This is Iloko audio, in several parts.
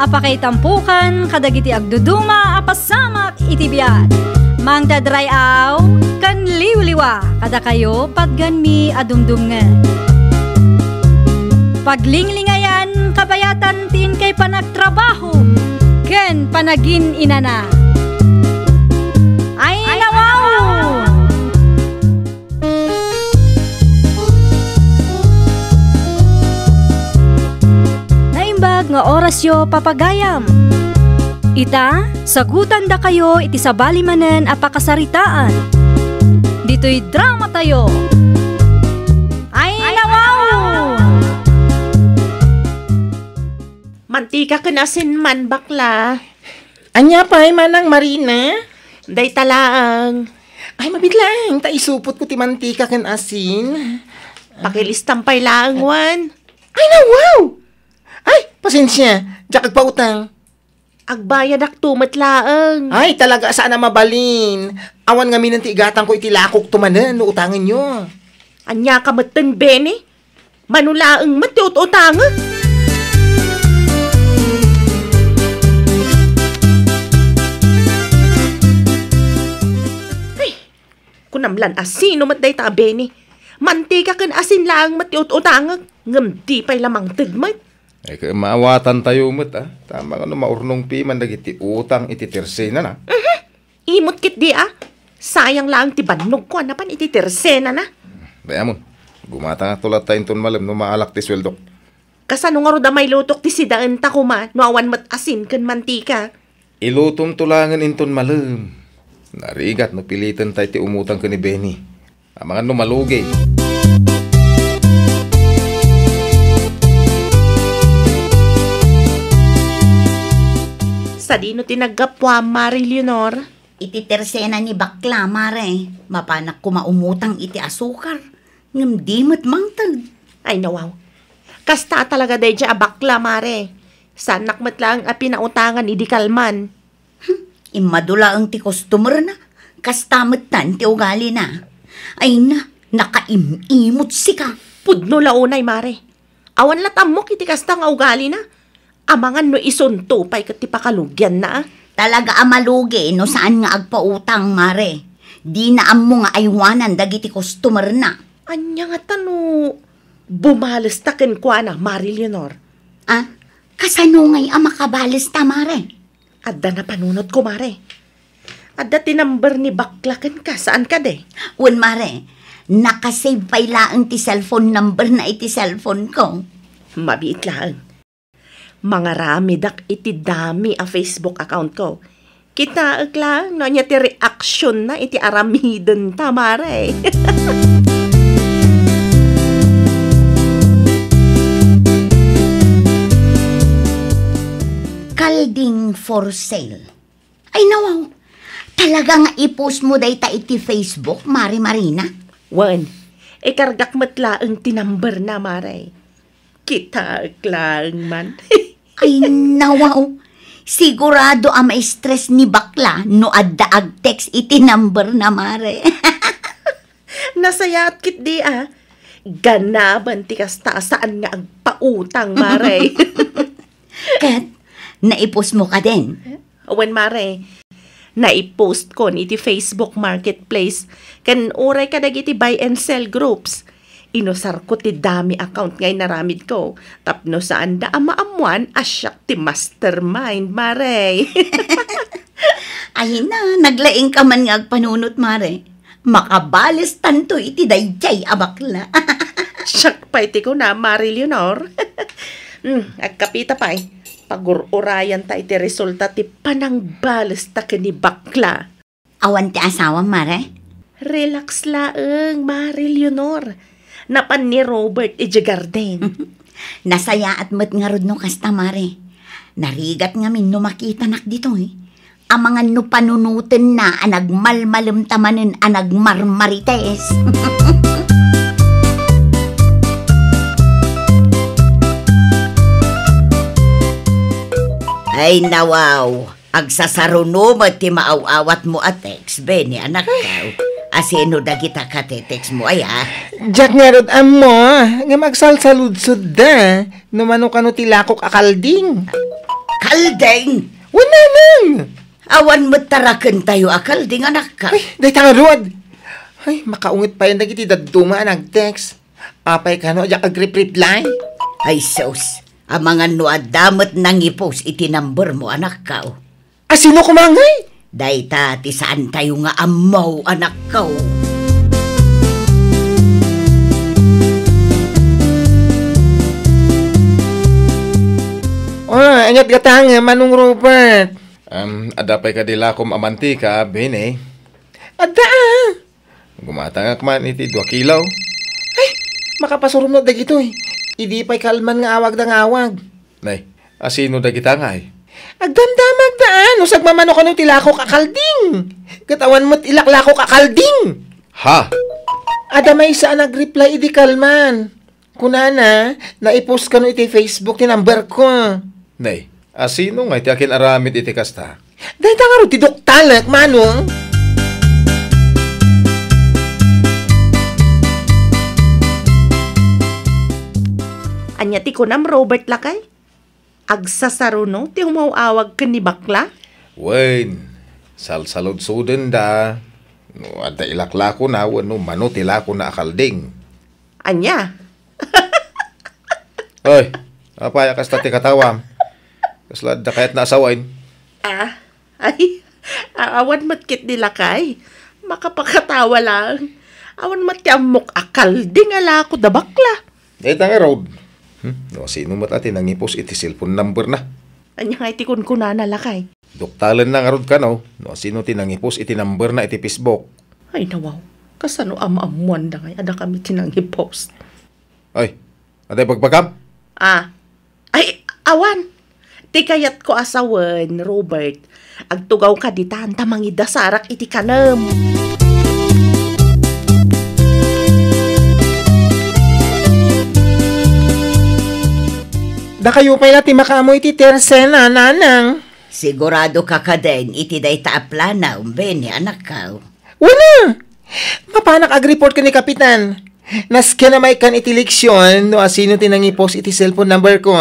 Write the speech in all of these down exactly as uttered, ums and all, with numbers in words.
Pakaitampokan kadagiti agduduma a pasamak iti biag. Mangted ray-aw ken liwliwa kadakayo patgenmi a dumdumngeg. Paglinglingayan kabayatan ti inkay panagtrabaho ken panagin-inana. Ay, nawaw! Naimbag nga orasyo, papagayam. Ita, sagutandakayo iti sabali manen a pakasaritaan. Ditoy dramatayo. Ay, nawaw! Mantika ken asin man, bakla. Ania pay, Manang Marina? Dayta laeng. Ay, mabiit laeng, ta isupotko ti mantika ken asin. Pakilistam pay laeng, wen. Ay, nawaw! Ay, pasensia, diak agpautang. Agbayadakto met laeng. Ay, talaga, saan a mabalin. Awan ngamin ti igatangko iti lakokto manen no utangenyo. Ania ka metten, Benny? Mano laeng met ti ut-utangek? Ay, kunam lan a sino met dayta a Benny? Mantika ken asin laeng met ti ut-utangek, ngem di pay la mangted met. Ay, ket maawatantayo met, a. Ta mangano maurnong piman dagiti utang iti tersenana. Mhm. Imot ketdi a. Sayang laeng ti bannogko a napan iti tersenana. Dayamon, gumatangakto latta inton malem no maalak ti sueldok. Kasano ngarud a mailutok ti sidaenta koma no awan met asin ken mantika? Ilutomto laengen inton malem. Narigat no pilitenta ti umutang ken ni Benny. Amangan no malugi. Sadino ti naggapuam, Mare Leonor? Iti tersena ni bakla, Mare. Mapanak koma umutang iti asukar. Ngem di met mangted. Ay, nawaw. Kasta talaga daydiay a bakla, Mare. Saannak met laeng a pinautangan idi kalman. Hmm, immadu laeng ti customer-na. Kasta metten ti ugalina. Ay na, nakaim-imot sika. Pudno la unay, Mare. Awan la ta ammok iti kasta nga ugalina. Amangan no isunto pay ket ti pakalugianna, a. Talaga a malugi no saan nga agpautang, Mare. Dina ammo nga aywanan dagiti customer-na. Ania ngata no bumalesta kenkuana, Mare Leonor? Ah, kasano ngay a makabalesta, Mare? Adda napanunotko, Mare. Adda ti number ni bakla kenka, saan kadi? Wen, Mare. Nakasave pay laeng ti cellphone number-na iti cellphone-ko. Mabiit laeng. Mangaramidak iti dami a Facebook account-ko. Kitaek laeng no ania ti reaksionna iti aramidenta, Mare. Kalding for sale. Ay, nawaw. Talaga nga i-post mo dayta iti Facebook, Mare Marina? Wen, ikargak met laeng ti number-na, Mare. Kitaek laeng man. Ay, nawaw. Sigurado a ma-stress ni bakla no adda ag-text iti number-na, Mare. Nasayaat ketdi, a. Ganaban ti kasta a saan nga agpautang, Mare. Ket, nai-post mo kadin? Wen, Mare. Nai-post kon iti Facebook Marketplace ken uray kadagiti buy and sell groups. Inusarko ti dami account nga inaramidko tapno saanda a maammoan a siak ti mastermind, Mare. Ay na, naglaingka man nga agpanunot, Mare. Makabalestanto iti daydiay a bakla. Siak pay ti kuna, Mare Leonor. Hmm, agkapita pay. Pagur-urayanta iti resulta ti panangbalesta ken ni bakla. Awan ti asawam, Mare? Relax laeng, Mare Leonor. Napan ni Robert idiay garden. Nasayaat met ngarud no kasta, Mare. Narigat ngamin no makitanak ditoy. Amangan no panunotenna a nagmalmalemta manen a nagmarmarites. Ay, nawaw. Agsasaruno met ti maaw-awatmo a text, Benny, anakko. Asino dagita katetext mo aya? Diak ngarud ammo, ngem agsalsaludsodda no mano kano ti lakok a kalding. Kalding! Wen, nanang! Awan met tarakentayo a kalding, anakko. Ay, dayta ngarud. Ay, makaunget payen dagiti dadduma a nag-text. Apay kano, diak agrep-reply? Ay, sus. Amangan no adda met nangi-post iti number mo, anakko. A sino koma ngay? Dayta ti saantayo nga ammo, anakko. Oh, aniat gatang, Manong Robert? Um, adda pay kadi lakom a mantika, Bene? Adda, ah. Gumatangak man iti dua kilo. Ay, makapasurumno dagitoy. Idi pay kalman nga awagda nga awag. Nay, a sino dagita ngay? Agdamdamagda, ah, no sagmamano kano ti lakok a kalding. Ket awan met ilaklakok a kalding. Ha? Adda maysa a nag-reply idi kalman. Kunana, naipost kano iti Facebook ti number ko. Nay, a sino ngay ti akin-aramid iti kasta? Dayta ngarud ti duktalek, Manong. Ania ti kunam, Robert, lakay? Agsasaruno ti umaw-awag ken ni bakla? Wen, salsaludsodenda. No adda ilaklakona wenno mano ti lakona a kalding. Ania? Oy, apay a kasta ti katawam? Kasla adda kayatna a sawen? Ah, ay, a-, awan met ketdi, lakay. Makapakatawa lang. Awan met ti ammok a kalding a lako da bakla. Dayta ngarud. Hmm, no sino met a ti nangipos iti cellphone number na? Ania ngay ti kunkunana, lakay? Duktalenna ngarud kano no sino ti nangipos iti number na iti Facebook. Ay, nawaw. Kasano a maammoanda ngay a dakami ti nangipos? Ay, adda ibagbagam? Ah. Ay, awan. Ti kayatko a sawen, Robert, agtugawka ditan ta mangidasarak iti kanem. Dakayo pay la ti makaammo iti tersena, nanang. Sigurado ka kadin iti dayta a planaw, Benny, anakko. Wen a! Mapanak agreport ken ni Kapitan. Nasken a maikkan iti leksion no asino ti nangipost iti cellphone number ko.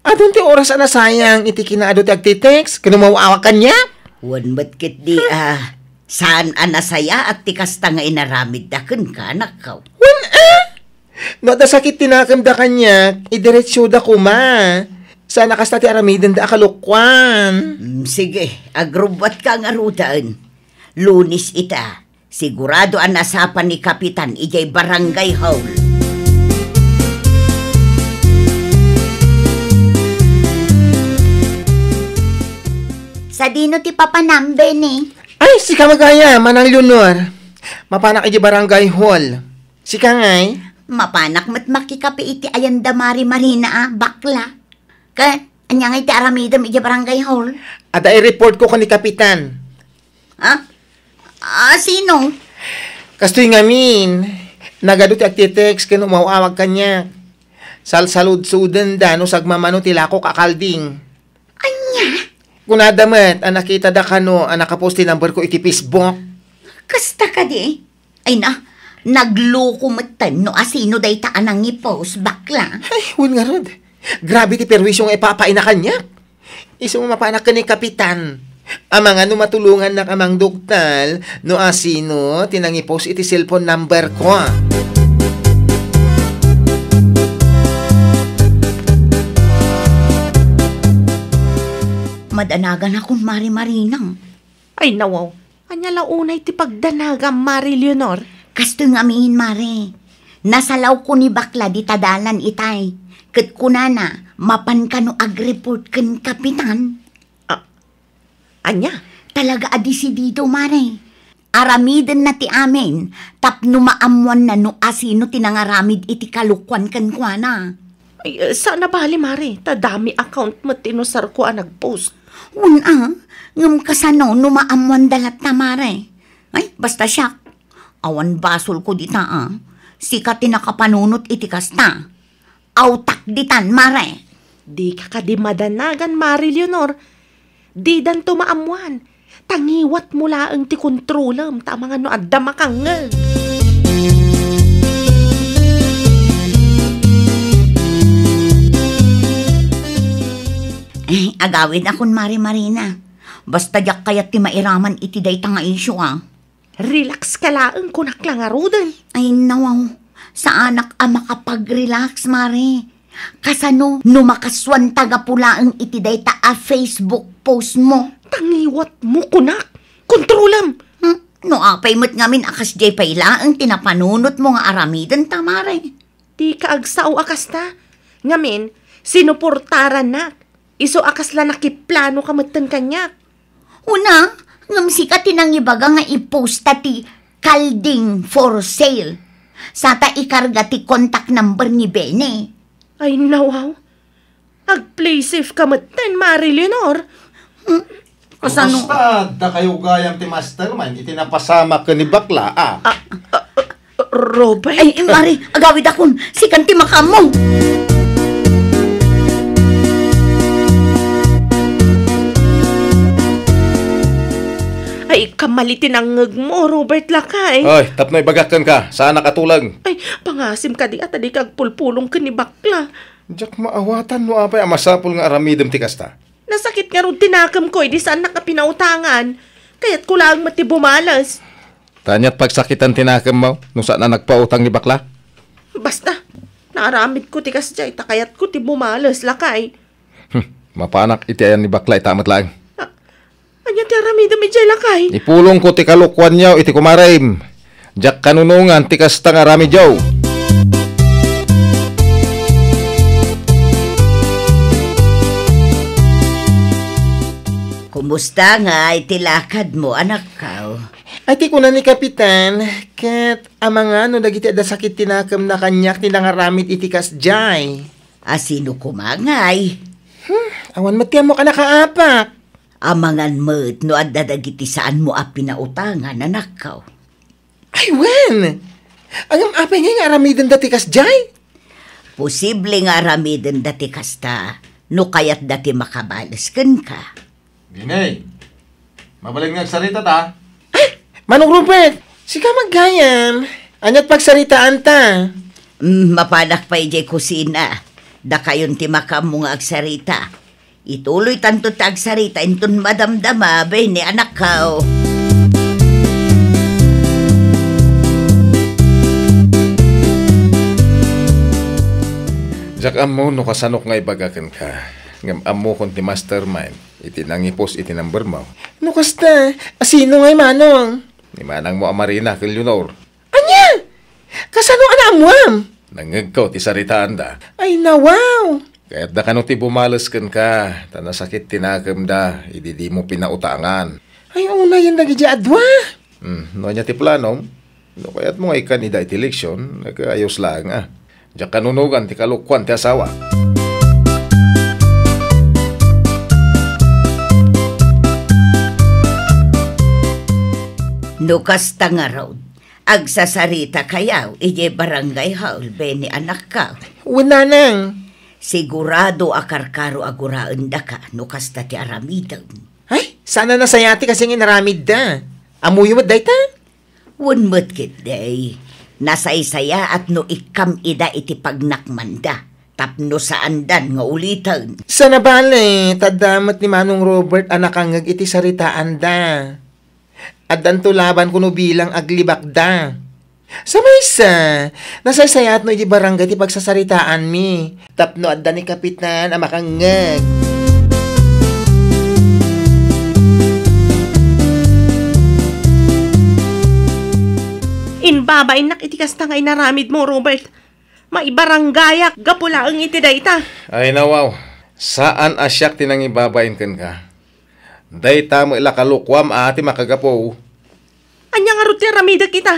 Adun ti oras a nasayang iti kinaadu ti agtitext ken umaw-awag kaniak. Wen met ketdi a saan a nasayaat ti kasta nga inaramidda kenka, anakko. Wen a! No adda sakit ti nakemda kaniak, idiretsoda koma. Saan a kasta ti aramidenda a kalokuan. Mm, sige, agrubbuatka ngaruden. Lunes ita, sigurado a nasapa ni Kapitan idiay barangay hall. Sadino ti papanam, Benny? Ay, sika met aya, Manang Leonor. Mapanak idiay barangay hall. Sika ngay? Mapanak met makikape iti ayan da Mari Marina a bakla. Ket, ania ngay ti aramidem idiay barangay hall? Adda i-report ko ken ni Kapitan. Ha? Ah, sino? Kastoy ngamin, nagadu ti agtitext ken umaw-awag kaniak. Salsaludsodenda no sagmamano ti lakok a kalding. Ania? Kunada met a nakitada kano a nakapost ti number ko iti Facebook. Kasta kadi? Ay na, nagloko metten no asino dayta a nangipost, bakla. Ay, wen ngarud. Grabe ti perwisyo nga ipapaina kaniak. Isu mapanak ken ni Kapitan. Amangan no matulongannak a mangduktal no asino ti nangipost iti cellphone number ko. Madanagan akon, Mari Marina. Ay, nawaw. Ania la unay ti pagdanagam, Mari Leonor? Kastoy ngamin, Mari. Nasalawko ni bakla dita dalan itay. Ket kunana, mapan kano agreport ken Kapitan. Ah, ania? Talaga a desidido, Mari. Aramidenna ti amin tapno maammoanna no asino ti nangaramid iti kalokuan kenkuana. Ay, eh, saan a bali, Mari, ta dummy account met ti inusarko a nagpost. Wen a, ngem kasano no maammoanda latta, Mari? Ay, basta siak, awan basolko dita a. Sika ti nakapanunot iti kasta. Awtak ditan, Mari. Dika kadi madanagan, Mari Leonor. Didanto maammoan. Ta ngiwatmo laeng ti kontrolem ta amangan no adda makangngeg. Eh, Agawidakon, Mare Marina. Basta diak kayat ti mairaman iti dayta nga isyu, a. Relax ka laeng, kunak la ngaruden. Ay, nawaw. Saanak a makapag-relax, Mare. Kasano no makasuanta gapu laeng iti dayta a Facebook post mo? Tangiwat mo, kunak. Kontrolam. Hmm? No apay met ngamin a kasdiay pay laeng ti napanunot mo nga aramiden ta, Mare? Dika agsao a kasta. Ngamin, sinuportarannak. Isu a kasla nakiplano ka metten kaniak. Una, ngem sika ti nangibaga nga i-posta ti kalding for sale. Sata ikarga ti contact number ni Bene. Ay, nawaw. Ag-play safe ka metten, Mare Leonor. Hmm? Kasano? Kasta, adda kayo gayam ti mastermind iti napasamak ken ni bakla, a. Ah, ah, ah, Robert? Ay, Mare, agawidakon. Sikan ti makaammo. Ay, kamali ti nangngegmo, Robert, lakay. Ay, tapno ibagak kenka, saanak a tuleng. Ay, pangasim kadi a ta dika agpulpulong ken ni bakla. Diak maawatan no apay a masapul nga aramidem ti kasta. Nasakit ngarud ti nakemko idi saannak a pinautangan. Kayatko laeng met ti bumales. Ta aniat pagsakitan ti nakemmo no saan a nagpautang ni bakla? Basta, naaramidko ti kasdiay ta kayatko ti bumales, lakay. Hmm, mapanak iti ayan ni bakla ita met laeng. A-, ania ti aramidem idiay, lakay? Ipulongko ti kalokuanyo iti kumarem. Diak kanunongan ti kasta nga aramidyo. Kumusta ngay ti lakadmo, anakko? Ay, ti kuna ni Kapitan, ket amangan no dagiti adda sakit ti nakemna kaniak ti nangaramid iti kasdiay. A sino koma ngay? Hmm, awan met ti ammok a nakaapak. Amangan met no adda dagiti saanmo a pinautangan, anakko. Ay, wen! Ngem apay ngay nga aramidenda ti kasdiay? Posible nga aramidenda ti kasta no kayatda ti makabales kenka. Bini, mabalin nga agsarita ta? Ay, Manong Robert, sika met gayam. Aniat pagsaritaanta? Mm, mapanak pay idiay kusina. Dakayon ti makaammo nga agsarita. Ituloytanto ti agsarita inton madamdama, Bene, anakko. Diak ammo no kasanok nga ibaga kenka, ngem ammokon ti mastermind iti nangipos iti number mo. No kasta, a sino ngay, Manong? Ni manangmo a Marina ken Leonor. Ania? Kasano a naammuam? Nangngegko ti saritaanda. Ay, nawaw! Kayatda kano ti bumales kenka, ta nasakit ti nakemda idi dimo pinautangan. Ay, unayen dagiti adua. Hmm, no ania ti planom? No kayatmo nga ikkan ida iti eleksyon, nagaayos laeng, a. Diak kanunogan ti kalokuan ti asawa. No kasta ngarud, agsasarita kayo idiay barangay hall, Bene, anakko. Wen, nanang. Sigurado a karkaro a guraendaka no kasta ti aramidem. Ay, saan a nasayati kasi nga inaramidda. Ammoyo met dayta? Wen met ketdi, nasaysayaat no ikkam ida iti pagnakmanda, tapno saandan nga uliten. Sana bale, ta adda met ni Manong Robert a nakangngeg iti saritaanda. Addanto labanko no bilang aglibakda. Sa maysa, nasaysayaat no iti barangay ti pagsasaritaanmi. Tapno adda ni Kapitan a makangngeg. Imbabainnak iti kasta nga inaramidmo, Robert. Maibarangayak gapu laeng iti dayta. Ay, nawaw. Saan a siak ti nangibabain kenka. Dayta met la kalokuam a ti makagapu. Ania ngarud ti aramidek ita?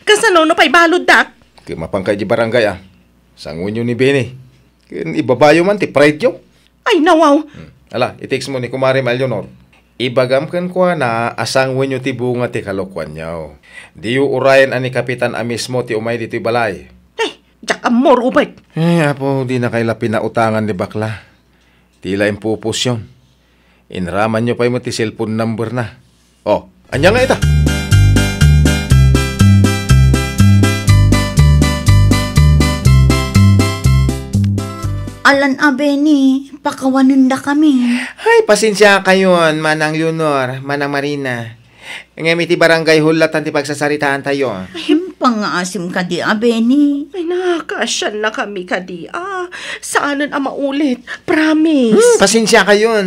Kasano no pay baluddak? Ket mapanka iti barangay, a. Sanguenyo ni Bini. Ken ibabayo man ti pride-yo. Ay, nawaw. Hmm. Ala, i-text mo ni Kumare Eleanor. Ibagam kenkuana a sanguenyo ti bunga ti kalokuanyo. Diyo urayen a ni Kapitan a mismo ti umay ditoy balay. Ay, diak ammo, Robert. Ay, Apo, dina kay la pinautangan ni bakla. Ti la impupusyon. Inramanyo pay met ti cellphone number na. O, ania nga ita? Alan a, Bini, Pakawanendakami. Ay, pasensiakayon, Manang Leonor, Manang Marina. Ngem iti barangay hall latta ti pagsasaritaantayo. Ay, pangngaasim kadi a, Benny. Ay, nakasiannakami kadi a. Saanen a maulit. Promise. Hmm, pasensiakayon.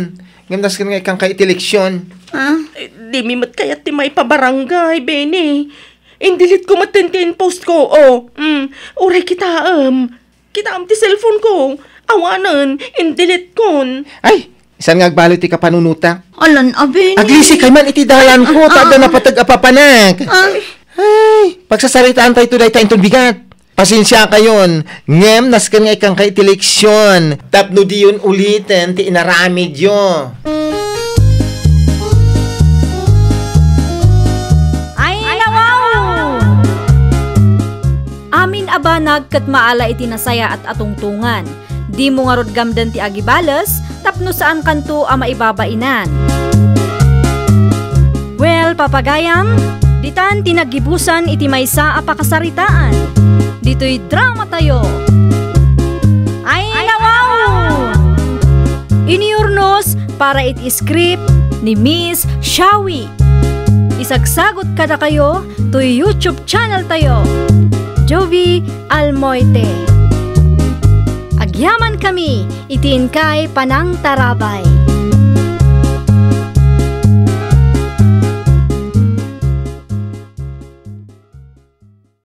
Ngem nasken nga ikkanka iti leksion. Ah? Eh, dimi met kayat ti maipabarangay, Benny. Indelete ko met ti in-post ko. Oh, mm, uray kitaem. Kitaem ti cellphone ko. Awanen, indelete kon. Ay, saan nga agbalay ti kapanunotak? Alan a, Benny. Aglisik kay man iti dalan ko, ta adda napateg a papanek. Ah. Ay, pagsasaritaantayto dayta inton bigat. Pasensiakayon, ngem nasken nga ikkanka iti leksion tapno diyon uliten ti inaramidyo. Ay, nawaw! Amin a banag ket maala iti nasayaat a tungtungan. Dimo ngarud gamden ti agibales tapno saankanto a maibabainan. Well, papagayam, ditan ti naggibusan iti maysa a pakasaritaan. Ditoy dramatayo. Ay, nawaw! Inurnos para iti script ni Miss Shawi. Isagsagot kadakayo toy YouTube channel tayo, Jovie Almoite. Agyamankami iti inkay panangtarabay.